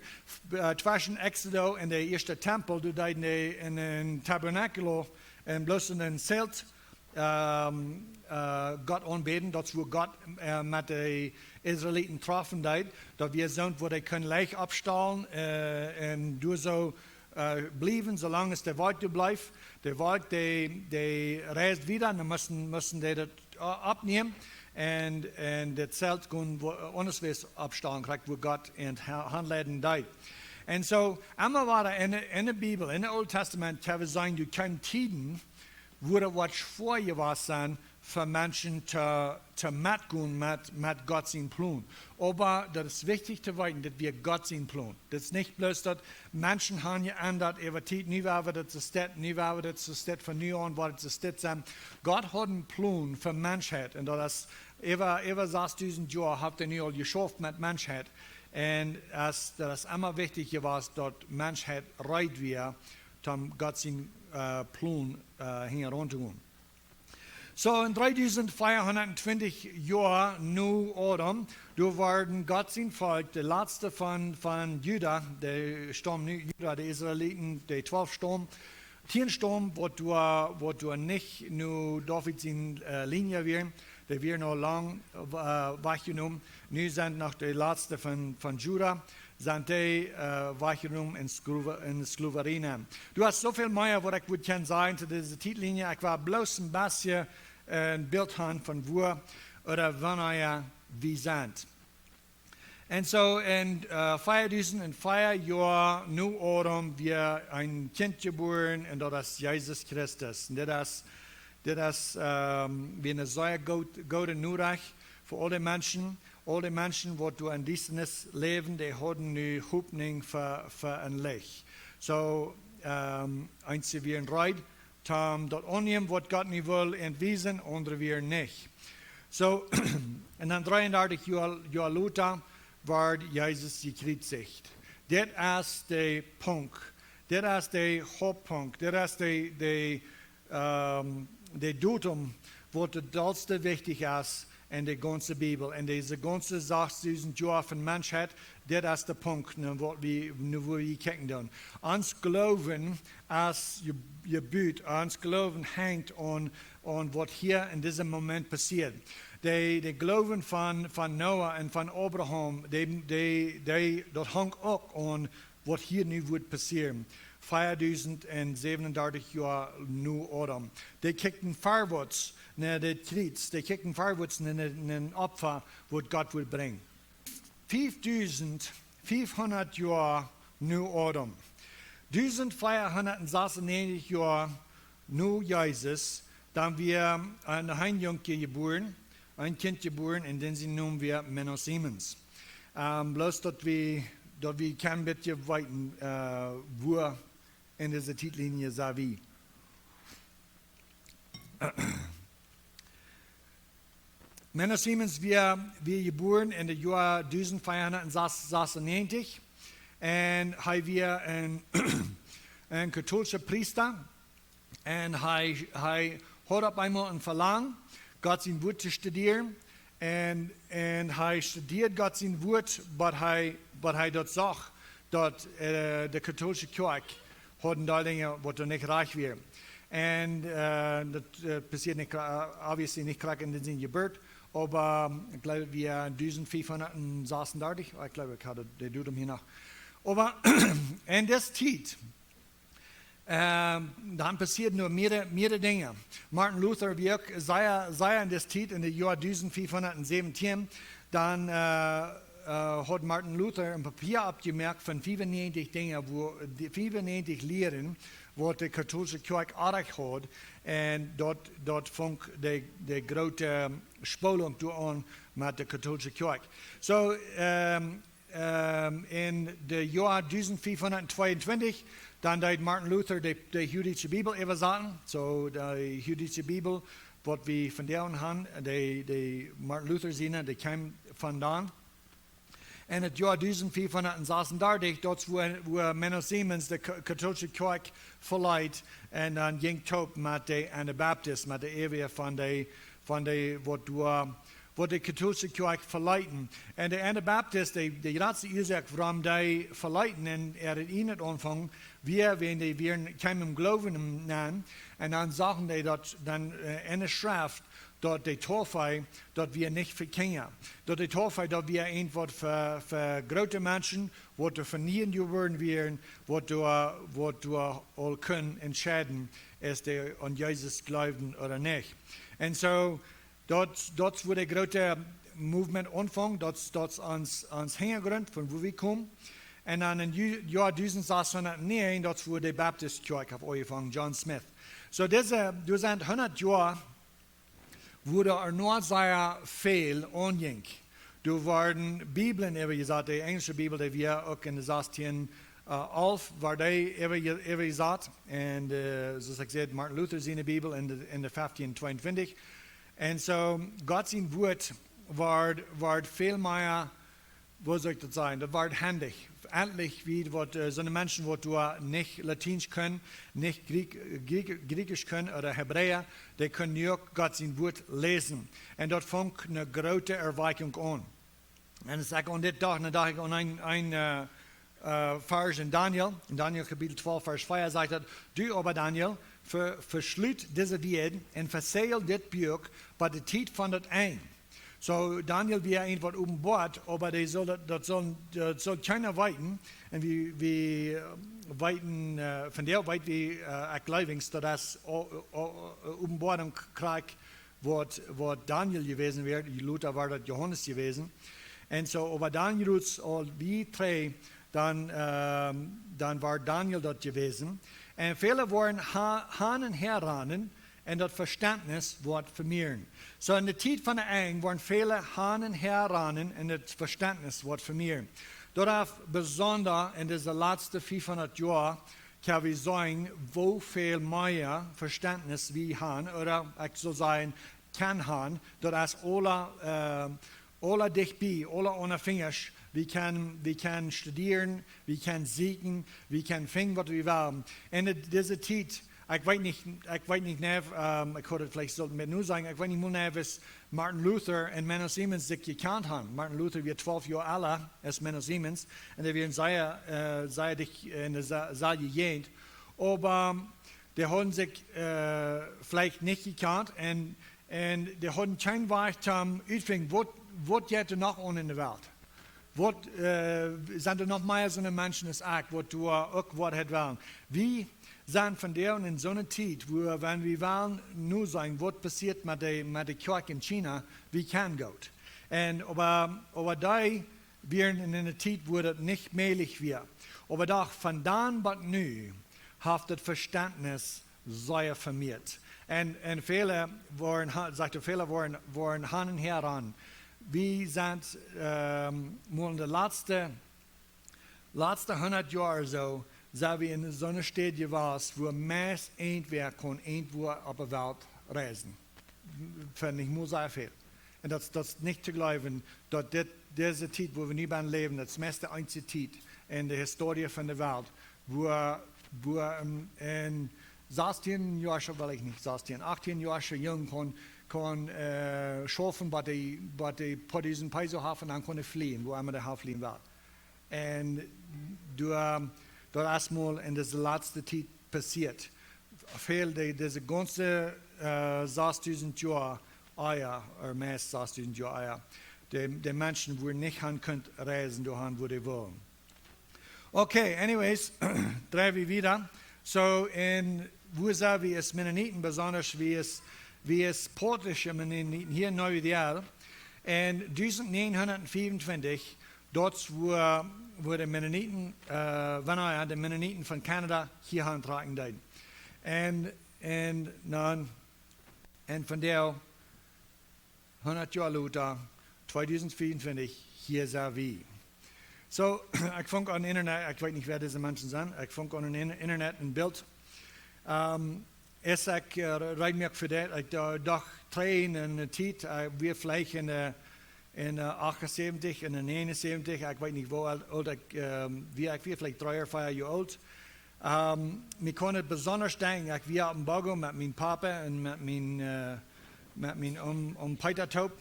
äh, tweschen Exodo un de ieeschte Tempel, doa deeden dee en, en Tabernaculo un bloos en een Zelt, ähm, äh, Gott aunbäden, daut wua Gott, äh, met de Israeliten träfen deed, daut wia soont wua dee kunnen leicht oppstalen, äh, un doa soo, äh, bliewen, soo lang aus de Wolkj doa bleef. De Wolkj, dee, dee reisd wieda, dan musten, musten dee daut, äh, oppnämen. Un, un daut Zelt kunn wua-, aundasch oppstalen, krakjt wua Gott an ha-, aunleiden deed. Un soo, emma wada en de, en de Bibel, en daut Oole Tastament, kjenn wie seenen, doa kjeemen Tieden, wua daut waut schwoa jewast sennen fa Menschen to, to metgonen met, met Gott sien Plon. Oba daut es wichtich to weeten, daut wia Gott sien Plon. Daut es nich bloos daut Menschen haben jeendat äwa Tiet, nu woa wie daut soo steit, nu woa wie daut soo steit, von nu aun woat daut soo steit sennen. Gott haud een Plon fa Menschheit. Un daut es äwa, äwa sasdusent Joa haft hee nu aul jeschauft met Menschheit. Un es, daut es emma wichtich jewast, daut Menschheit reed wia, om Gott sien, äh, Plon, äh, hinjaraun to gonen. Soo, en dreedusent veahundat twintich Joa no Adam, doa worden Gott sien Volkj, de latste von, von Juda, de Staum nu Juda, de Israeliten, de twalf Staum, tieen Staum, waut doa, waut doa nich no David sien, äh, Linie wieren, dee wieren aul lang, äh, wajchjenomen. Nu sent noch de latste von, von Juda, sent dee, äh, wajchjenomen en Sklowa-, en Sklowarie. Doa es soo väl mea waut ekj wudd kjennen sajen to dise Tietlinie. Ekj well bloos een bät, äh, een Bilt haben von wua ooda wanea wie sent. Un soo en, äh, veadusent un vea Joa no Adam wia een Kjint jebuaren un daut es Jesus Christus. Un dit es, dit es, ähm, wia eene sea goot-, goode Norecht fa aul de Menschen. Aul de Menschen waut doa en Diestanis läwden, dee hauden nu Hopninj fa, fa een Licht. Soo, ähm, eenje wieren reed, om daut aunnämen waut Gott nu wull an wiesen, aundre wieren nich. Soo, un dan dreeundartich Joa, Joa lota wort Jesus jekjriezicht. Dit es de Punkt. Dit es de Hauptpunkt. Dit es de, de, ähm, de Datum, waut daut dollste wichtich es en de gaunze Bibel, en dise gaunze sasdusent Joa von Menschheit. Dit es de Punkt, no waut wie, no wua wie kjikjen doonen. Ons Gloowen es je-, jebut, ons Gloowen henjt aun, aun waut hia en disen Moment passieet. De, de Gloowen von, von Noah un von Abraham, dee, dee, dee, daut hunk uk aun waut hia nu wudd passieren. Veadusent un säwenundartich Joa no Adam. Dee kjikjten verwoats no daut Kjriez, dee kjikjten verwoats no, no, no een Opfa waut Gott wudd brinjen. Fiefdusent fiefhundat Joa no Adam. Dusent veahundat sasunnäajentich Joa no Jesus, dan wia een Heenjunk jebuaren, een Kjint jebuaren, un dän sien Nomen wia Menno Simons. Ähm, bloos daut wie, daut wie kjennen een bät weeten, äh, wua en dise Tietlinie sent wie. Menno Simons wia, wia jebuaren en daut Joa dusent veahundat sasunnäajentich. Un hee wia een, een kautoolischa Priesta. Un hee, hee haud opp eemol een Velangen, Gott sien Wuat to studieren. Un, un hee studieed Gott sien Wuat, waut hee, waut hee doa sach, daut, äh, de kautoolische Kjoakj haud een Deel Dinja waut doa nich rajcht wieren. Un, äh, daut, äh, passieed nich kra-, äh, obviously nich krakjt en dän sien Jeburt, oba, ähm, ekj gleew, wia dusent fiefhundat sasunnäajentich, ekj gleew, ekj haud de Datum hia noch. Oba en dise Tiet, ähm, dan passieeden noch mearere, mearere Dinja. Martin Luther wia uk sea, sea en dise Tiet, en daut Joa dusent fiefhundat säwentieen, dan, äh, äh, haud Martin Luther een Papia oppjemoakt von fiewunnäajentich Dinja, wua, dee fiewunnäajentich Lieren, waut de katholische Kjoakj oajch haud. Un daut, daut funk de, de groote Spolunk doa aun met de katholische Kjoakj. Soo, ehm, ehm, en de Joa dusent fiefhundat tweeuntwintich, dan deed Martin Luther de, de Hudietsche Bibel äwasaten. Soo, de Hudietsche Bibel, waut wie vondoag han, de, de Martin Luther siene, dee kjeem von dan. En daut Joa dusent fiefhundat sasundartich, daut es wua, wua Menno Simons de ka-, katholische Kjoakj veleet un dan jinkj toop met de Anabaptist, met de äwaje von de, von de, waut doa, waut de katholische Kjoakj veleeten. Un de Anabaptist, de, de jratste Uasoak wuarom dee veleeten un äa daut ieejne aunfungen, wia, wan dee wieren, kjeemen em Gloowen nenn, un dan sagen dee daut dan, eh, en de Schreft, daut de Taufe, daut wia nich fa Kjinja. Daut de Taufe, daut wia eent waut fa, fa groote Menschen, waut doa von nieen jebuaren wieren, waut doa, waut doa aul kunnen entscheiden, aus dee aun Jesus jleewden ooda nich. Un soo, daut, daut es wua de groote Movement aunfunk, daut, daut es ons, ons Hinjagrunt von wua wie komen. Un dan en Ju-, Joa dusent sasundartich, daut es wua de Baptist Kjoakj haft aunjefongen, John Smith. Soo, dise, doa sent hundat Joa, wua doa noch sea väl aunjinkj. Doa worden Bibeln äwajesat, de enjelsche Bibel, dee wia uk en de sastieen, eh, alf, wort dee äwaje-, äwajesat. Un, eh, soo aus ekj säd, Martin Luther siene Bibel en de, en de fieftieen tweeuntwintich. Un soo, Gott sien Wuat wort, wort väl mea, woo saul ekj daut sajen, daut wort hendich. Endlich, wia waut, eh, soone Menschen, waut doa nich Latiensch kunnen, nich Griek-, Griek-, Griechisch kunnen ooda Hebräa, dee kunnen nu uk Gott sien Wuat läsen. Un daut funk eene groote Erweichung aun. Un aus ekj aun dit docht, dan docht ekj aun een, een, eh, eh, Varsch en Daniel. En Daniel Kapitel twalf, Varsch vea sajcht daut: „Du oba, Daniel, ve-, veschlut dise Wieed un vesegel dit Buak bat de Tiet von daut Enj.“ Soo, Daniel wia eent waut openboat, oba dee sull daut, daut sull, daut sull kjeena weeten. Un wie, wie, eh, weeten, eh, vondoag weet wie, eh, ekj jleew, daut es o-, o-, o-, Openboarunk krakjt waut, waut Daniel jewast wia, lota wia daut Johanes jewast. Un soo, oba Daniel es aul wiet trigj, dan, ehm, dan wia Daniel daut jewast. Un väle wieren ha-, han un häa rannen, un daut Vestentnis wort vemieren. Soo, en de Tiet von de Enj wieren väle han un häa rannen un daut Vestentnis wort vemieren. Doaropp besonda en dise latste fiefhundat Joa kjenn wie seenen, woo väl mea Vestentnis wie han, ooda ekj sull sajen, kjennen han, daut es aula, eh, aula dicht bie, aula aun de Finjasch. Wie kjennen, wie kjennen studieren, wie kjennen sieekjen, wie kjennen finjen waut wie wellen. Un en dise Tiet, ekj weet nich, ekj weet nich, nä, ehm, ekj haud daut veleicht sullen met nu sajen, ekj weet nich mol, nä, aus Martin Luther un Menno Simons sikj jekjant han. Martin Luther wia twalf Joa ella aus Menno Simons, un dee wieren sea, eh, sea dicht en de sa-, selwje Jäajent. Oba, ehm, dee hauden sikj, eh, veleicht nich jekjant, un, un dee hauden kjeen Wajch toom utfinjen, waut, waut jeit doa noch aun en de Welt. Waut, eh, sent doa noch mea soone Menschen aus ekj, waut doa uk waut haud wellen. Wie sent vondoag en soone Tiet, wua, wan wie wellen nu seenen, waut passieet met de, met de Kjoakj en China, wie kjennen goot. Un oba, oba dee wieren en eene Tiet, wua daut nich mäajlich wia. Oba doch, von dan bat nu haft daut Vestentnis sea vemieet. Un, un väle wieren ha-, sajcht hee, väle wieren, wieren han un häa rannen. Wie sent, ehm, mol en de latste, latste hundat Joa soo, sent wie en soone Städ jewast, wua meist irjentwäa kunn irjentwua opp de Welt reisen. Fa nich mol sea väl. Un daut, daut es nich to jleewen, daut dit, dise Tiet, wua wie nu bie läwen, daut es meist de eensje Tiet en de Historie von de Welt, wua, wua, ehm, en sastieen Joa, well ekj nich, sastieen, achttieen Joa Jung kunn, kunn, eh, schaufen, waut hee, waut hee poa dusent Peso haud, un dan kunn hee fliejen, wua emma hee haud fliejen wellen. Un doa, daut es mol en dise latste Tiet passieet. Väl de, dise gaunze, eh, sastdusent Joa ea, ooda meist sastdusent Joa ea, de, de Menschen wieren nich han kunt reisen doahan, wua dee wullen. Okay, anyways, dreien wie wieda. Soo, un wua sent wie aus Mennoniten, besonda wie aus, wie aus parthische Mennoniten hia en Nueva York? En dusent näajenhundat fiefuntwintich, daut es wua, wua de Mennoniten, eh, wanea de Mennoniten von Kanada hia han trakjen deeden. En, en dan, en vondoag, hundat Joa lota, tweedusent vea un twintich, hia sent wie. Soo, ekj funk aum Internet, ekj weet nich wäa dise Menschen sent, ekj funk aum In-, Internet een Bilt. Ehm, aus ekj, eh, reed mie fa dit, ekj do-, docht trigj aun eene Tiet, eh, wia veleicht en, eh, en, eh, achtunsäwentich, en näajenunsäwentich, ekj weet nich woo oolt, oolt ekj, ehm, wia, ekj wia veleicht dree ooda vea Joa oolt. Ehm, ekj kaun daut besonda denkjen, ekj wia opp een Bogo met mien Papa un met mien, eh, met mien Om, Om Peeta toop.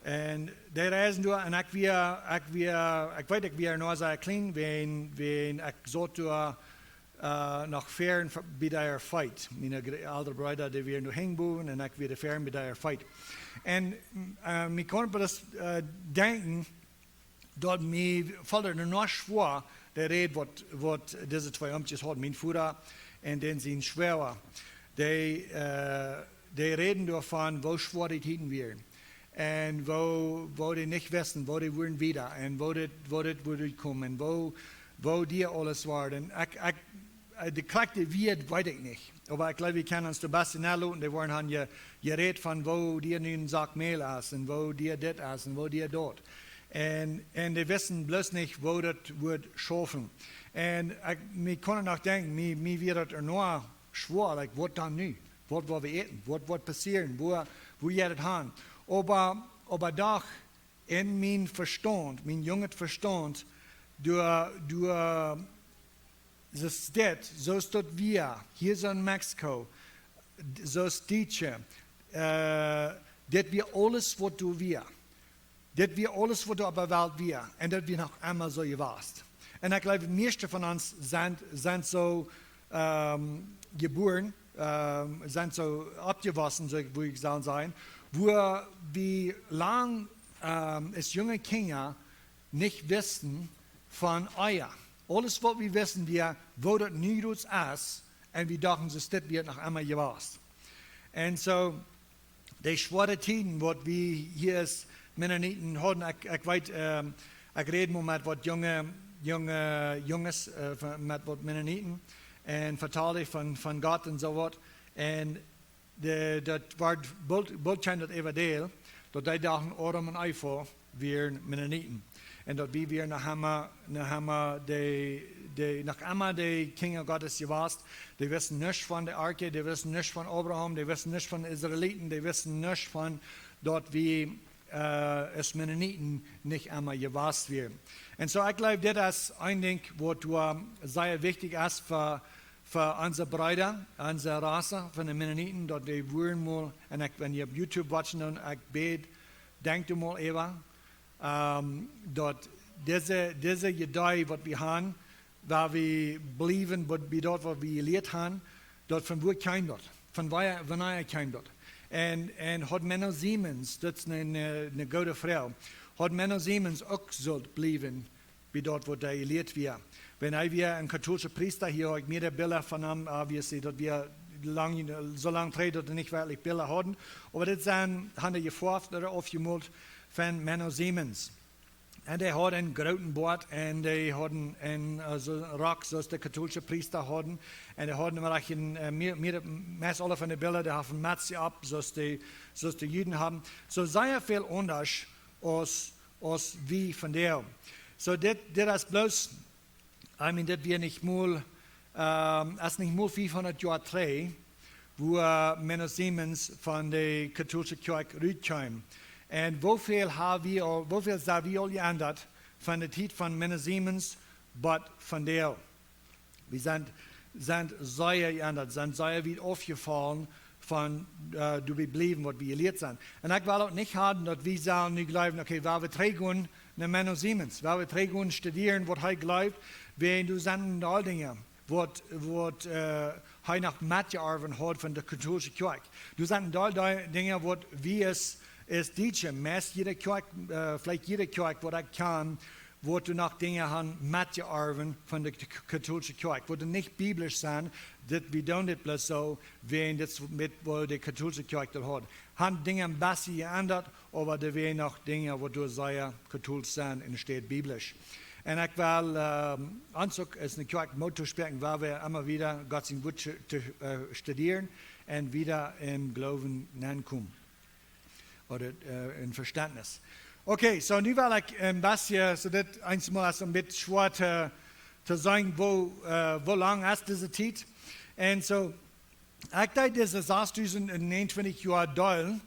En dee reisden doa en ekj wia, ekj wia, ekj weet, ekj wia noch sea kjlien, wan, wan ekj saut doa, eh, noch ver bie dee äa Feet. Miene gr-, elre Breeda, dee wieren doa hinjen bowen en ekj wia doa ver bie dee äa Feet. En, eh, ekj kaun bloos, eh, denkjen, daut mie foll daut noch schwoa, de Räd waut, waut dise twee Omkjes hauden, mien Voda en dan sien Schwoaga. Dee, eh, dee räden doavon, woo schwoa dee Tieden wieren. En woo, woo dee nich wisten, woo dee wudden wieda. En woo dit, woo dit wudd komen. En woo, woo dit aules wia. En ekj, ekj, eh, de krakjte Wieed weet ekj nich. Oba ekj jleew, wie kjennen ons doa best nodenkjen. Dee wieren aun je, jerät von woo dit nu een Sak Mäl es. En woo dit dit es. En woo dit daut. En, en dee wisten bloos nich, woo daut wudd schaufen. En ekj, ekj kaun noch denkjen, mie, mie wia daut noch schwoa, like, waut dan nu? Waut woa wie äten? Waut, waut passieren? Woo, woo jeit et aun? Oba, oba doch, en mien Vestaunt, mien junget Vestaunt, doa, doa, soo es dit, soo es daut wia, hia soo en Mexiko, soo es dit hia, eh, dit wia aules waut doa wia. Dit wia aules waut doa opp de Welt wia. En daut wia noch emma soo jewast. En ekj jleew, de mieeschte von ons sent, sent soo, ehm, jebuaren, ehm, sent soo oppjewossen, soo ekj, woo ekj saul sajen, woo wie lang, ehm, aus junge Kjinja nich wisten von Ea. Aules waut wie wisten wia, woo daut nu es, en wie dochten, soo es dit wia noch emma jewast. En soo, de schwoare Tieden waut wie hia aus Mennoniten hauden, ekj, ekj weet, ehm, ekj räd mol met waut junge, junge Junges, eh, von, met waut Mennoniten, en vetald von, von Gott en soo waut. En de, daut wort boolt, boolt kjeem daut äwadäl, daut dee dochten Adam en Eva wieren Mennoniten. En daut wie wieren noch emma, noch emma de, de, noch emma de Kjinja Gottes jewast. Dee wisten nuscht von de Arche, dee wisten nuscht von Abraham, dee wisten nuscht von de Israeliten, dee wisten nuscht von daut wie, eh, aus Mennoniten nich emma jewast wieren. En soo, ekj jleew, dit es een Dinkj waut, eh, sea wichtich es fa fa onse Breeda, onse Rasse von de Mennoniten, daut dee wudden mol, en ekj, wan jie opp YouTube watchen, dan ekj bäd, denkjt doa mol äwa, ehm, daut dise, dise Idee waut wie haben, wua wie bliewen, waut, bie daut waut wie jelieet haben, daut von wua kjeem daut? Von wua, wanea kjeem daut? En, en haud Menno Siemens, daut es eene, eene, eene goode Froag, haud Menno Siemens uk sult bliewen bie daut waut hee jelieet wia? Wan hee wia een kautolscha Priesta, hia hab ekj mea Bilda von am, obviously, daut wia lang, soo lang trigj daut wie nich werkjlich Bilda hauden. Oba dit sent, haben dee jefoaft ooda aufjemolt von Menno Siemens. En dee haud een grooten Boat en dee haud een, een, eh, soo Rock, soo aus de kautolsche Priesta hauden. En dee hauden mau een, eh, mea, mea, meist aule von de Bilda, dee hauden Metzen opp, soo aus de, soo aus de Juden haben. Soo sea väl aundasch aus, aus wie vondoag. Soo, dit, dit es bloos, I mean, dit wia nich mol, ehm, es nich mol fiefhundat Joa trigj, wua, eh, Menno Siemens von de kautolsche Kjoakj rutkjeem. En woo väl ha wie aul, woo väl sent wie aul jeendat von de Tiet von Menno Siemens bat vondoag? Wie sent, sent sea jeendat, sent sea wiet aufjefollen von, eh, doa wie bliewen waut wie jelieet sent. En ekj well uk nich haben daut wie sellen nu jleewen, okay, wan wie trigjgonen no Menno Siemens, wan wie trigjgonen studieren waut hee jleeft, wan doa sent aul Dinja waut, waut, eh, hee noch metjeorwen haud von de kautolsche Kjoakj. Doa sent aul dee Dinja waut wie aus, aus Dietsche, meist jiede Kjoakj, eh, veleicht jiede Kjoakj waut ekj kjan, waut doa noch Dinja haben metjeorwen von de k-, kautolsche Kjoakj, waut doa nich biblisch sent, daut wie doonen dit bloos soo, wan dit met waut de kautolsche Kjoakj doa haud. Haben Dinja een bät jeendat, oba doa wieren noch Dinja waut doa sea kautolsch sent en de Städ biblisch. Un ekj well, ähm, ons uk aus eene Kjoakj Moot toospräakjen, wua wie emma wada Gott sien Wuat stu-, stu-, äh, studieren un wada em Gloowen nenkomen. Ooda, äh, em Vestentnis. Okay, so nu well ekj een bät, so dit eensmol es een bät schwoa to, to sajen, woo, äh, woo lang es dise Tiet. Un so, ekj deed dise sastausentuntwintich Joa deelen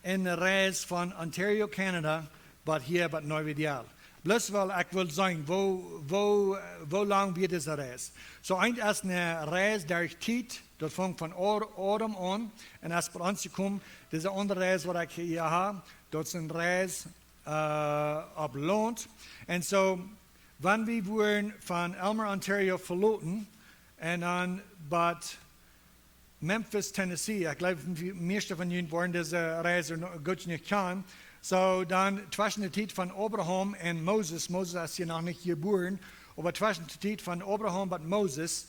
en de Reis von Ontario, Canada, bat hia, bat Nuevo Ideal. Bloos wiels ekj well sajen, woo, woo, woo lang wia dise Reis. So, eent es eene Reis derch Tiet, daut funk von Or-, Adam aun, un es bie ons jekomen, dise aundre Reis, waut ekj hia hab, daut es eene Reis, äh, opp Launt. Un so, wan wie wudden von Aylmer, Ontario veloten, un dan bat Memphis, Tennessee. Ekj jleew, de mieeschte von junt woaren dise Reis noch goot nich kjanen. So, dan tweschen de Tiet von Abraham un Moses. Moses es hia noch nich jebuaren, oba tweschen de Tiet von Abraham bat Moses,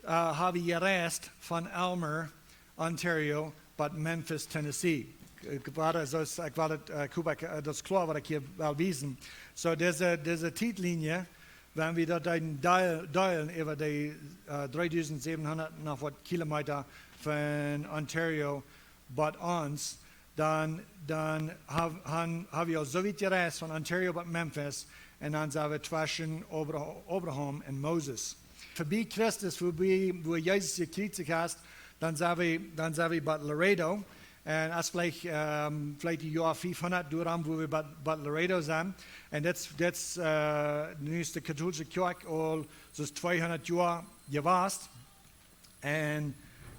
äh, hab wie jereist von Aylmer, Ontario, bat Memphis, Tennessee. Ekj woa, soo aus, ekj woa daut, äh, ekj hop, ekj, äh, daut es kloa, waut ekj hia well wiesen. So, dise, dise Tietlinie, wan wie daut dan deel-, deelen äwa dee, äh, dreedusent säwenhundat noch waut Kilometa von Ontario bat ons, dan, dan hab, han, hab wie aul soo wiet jereist von Ontario bat Memphis, un dan sent wie tweschen Abra-, Abraham un Moses. Vebie Christus, vebie, wua Jesus jekjriezicht es, dan sent wie, dan sent wie bat Laredo. Un aus veleicht, ähm, veleicht daut Joa fiefhundat doaromm, wua wie bat, bat Laredo sent. Un daut, daut, äh, nu es de kautoolische Kjoakj aul soo aus tweehundat Joa jewast. Un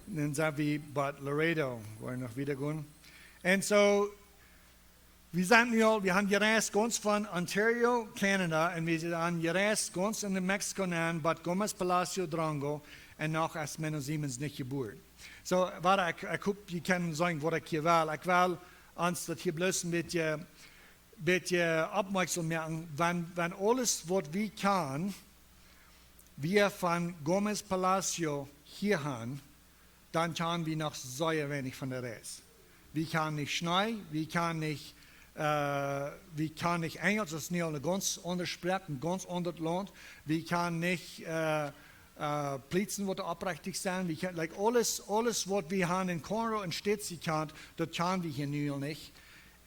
dan sent wie bat Laredo, wua wie noch wieda gonen. Un so, wie sent nu aul, wie han jereist gaunz von Ontario, Canada, un wie sent jereist gaunz en Mexico nenn, bat Gómez Palacio Durango, un noch es Menno Simons nich jebuaren. So, waut ekj, ekj hop, jie kjennen seenen, waut ekj hia well. Ekj well ons daut hia bloos een bät, bät oppmoaksom moaken, wan, wan aules, waut wie kjanen, wia von Gómez Palacio hia han, dan kjanen wie noch sea weinich von de Reis. Wie kjanen nich Schnee, wie kjanen nich, äh, wie kjanen nich Enjelsch, daut es nu aul eene gaunz aundre Sproak, een gaunz aundret Launt. Wie kjanen nich, äh, äh, Plietzen, waut opprechtich sent. Wie kjanen, like, aules, aules, waut wie han en Conroe un States jekjant, daut kjanen wie hia nu aul nich.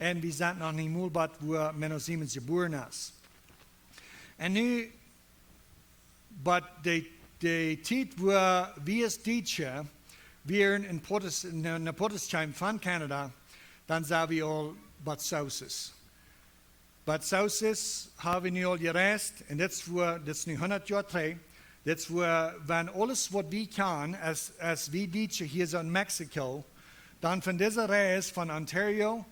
Un wie sent noch nich mol bat, wua Menno Simons jebuaren es. Un nu, bat de, de Tiet, wua wie aus Dietsche, wia en Portis, ne, ne Portis kjeem von Canada, dan sent wie aul bat Souces. Bat Souces hab wie nu aul jereist, un dit es wua, dit es nu hundat Joa trigj, dit es wua, wan aules, waut wie kjanen, aus, aus wie Dietsche hia soo en Mexico, dan von dise Reis von Ontario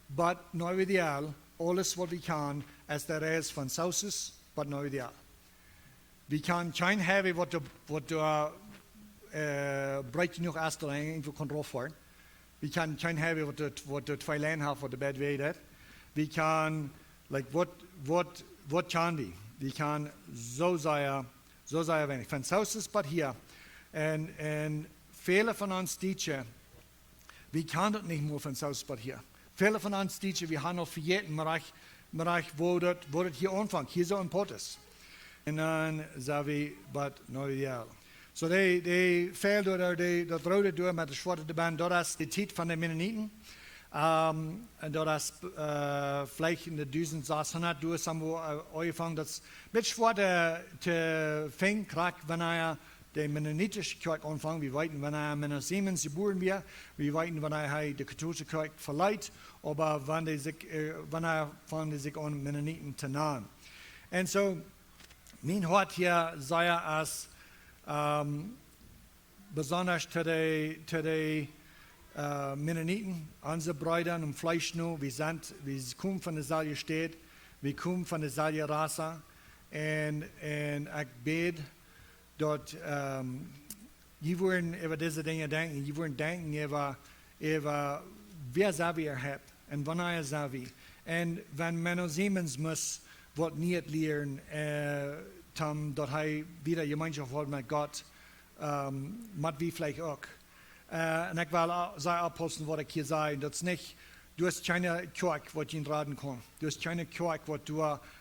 bat Nuevo Ideal, aules, waut wie kjanen, es de Reis von Souces bat Nuevo Ideal. Wie kjanen kjeen Highway, waut de, waut de, äh, breet jenuach es, daut eena irjentwua kaun rauf foaren. Wie kjanen kjeen Highway, waut de, waut de twee Läajen haft, waut de beid Wäaj deit. Wie kjanen, like, waut, waut, waut kjanen wie? Wie kjanen soo sea, soo sea weinich. Von Souces bat hia. Un, un väle von ons Dietsche, wie kjanen daut nich mol von Souces bat hia. Väle von ons Dietsche, wie han aul vejäten, mau rajcht, mau rajcht, wua daut, wua daut hia aunfangt, hia soo en Portis. Un dan sent wie bat Nuevo Ideal. So, dee, dee Fäld ooda dee, daut roode doa met de schwoate doabennen, daut es de Tiet von de Mennoniten. Ähm, un daut es, äh, veleicht en de dusent sashundat doa, soo wua, äh, aunjefongen, daut es met schwoa to finjen, krakjt wanea de mennonitische Kjoakj aunfunk. Wie weeten, wanea Menno Simons jebuaren wort. Wie weeten, wanea hee de kautoolische Kjoakj veleet. Oba wan dee sikj, äh, wanea fungen dee sikj aun, Mennoniten to nanen. Un so, mien Hoat hia sea es, ähm, besonda to de, to de, äh, Mennoniten, onse Breeda em Fleesch nu, wie sent, wie komen von deselwje Staut, wie komen von deselwje Rass, un, un ekj bäd, daut, ähm, jie wudden äwa dise Dinja denkjen, jie wudden denkjen äwa, äwa wäa sent wie äwahaupt un wanea sent wie. Un wan Menno Simons must waut Nieet lieren, äh, toom daut hee wada Jemeenschoft haft met Gott, ähm, mott wie veleicht uk. Äh, un ekj well, äh, sea oppaussen waut ekj hia saj. Daut es nich, Du hast kjeene Kjoakj, waut junt raden kaun. Du hast kjeene Kjoakj, waut du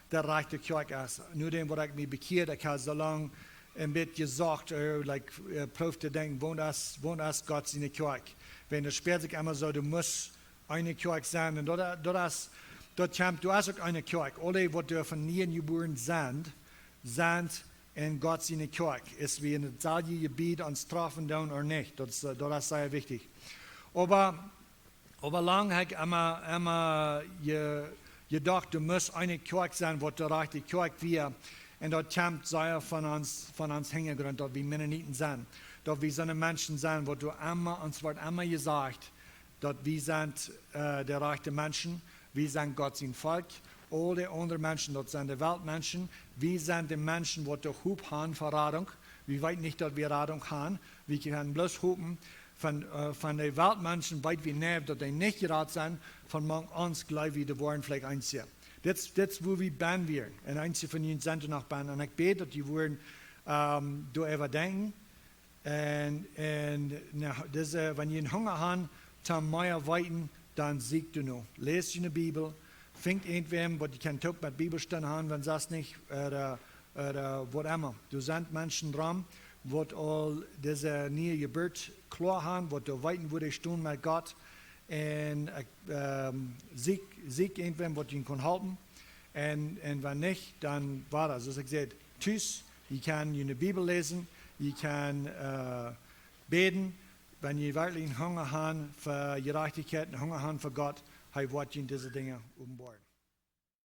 de rajchte Kjoakj es. Nu dän, waut ekj mie bekjieed, ekj ha soo lang een bät jesocht, like, proowt to denkjen, waut es, waut es Gott siene Kjoakj? Wan daut spält sikj emma soo, du must eene Kjoakj sennen. Un daut, daut es, daut kjemt, du hast uk eene Kjoakj. Aule, waut doa von nieen jebuaren sent, sent en Gott siene Kjoakj. Es wie en daut selwje Jebied ons träfen doonen ooda nich. Daut es, daut es sea wichtich. Oba Oba lang ha ekj emma, emma je, jedocht, du must eene Kjoakj sennen, waut de rajchte Kjoakj wia. Un daut kjemt sea von ons, von ons Hinjagrunt, daut wie Mennoniten sent. Daut wie soone Menschen sent, waut doa emma, ons woat emma jesajcht, daut wie sent de rajchte Menschen, wie sent Gott sien Volkj. Aul de aundre Menschen, daut sent de Weltmenschen. Wie sent de Menschen, waut doa Hopninj han fa Radunk. Wie weeten nich, daut wie Radunk han. Wie kjennen bloos hopen. Von de Weltmenschen weet wie nä, daut dee nich jerat sent. Von mank ons jleew wie, doa woaren veleicht eenje. Dit es wua wie bennen wieren. Un eenje von junt sent doa noch bennen. Un ekj bäd, daut jie woaren doaräwa denkjen. Un, un dise, wan jie een Hunga han toom mea weeten, dan sieekjt doano. Läst june Bibel, finjt irjentwäm, waut jie kjennen toop met Bibelstund han, wan sest nich, ooda waut emma. Doa sent Menschen rom, waut aul dise niee Jeburt kloa han, waut doa weeten, wua dee stonen met Gott. Un sieekjt irjentwäm, waut junt kaun halpen. Un wan nich, dan wada, soo aus ekj säd, tus, jie kjennen june Bibel läsen, jie kjennen bäden. Wan jie werkjlich een Hunga han fa Jerajchtichkjeit, een Hunga han fa Gott, hee woat junt dise Dinja openboaren.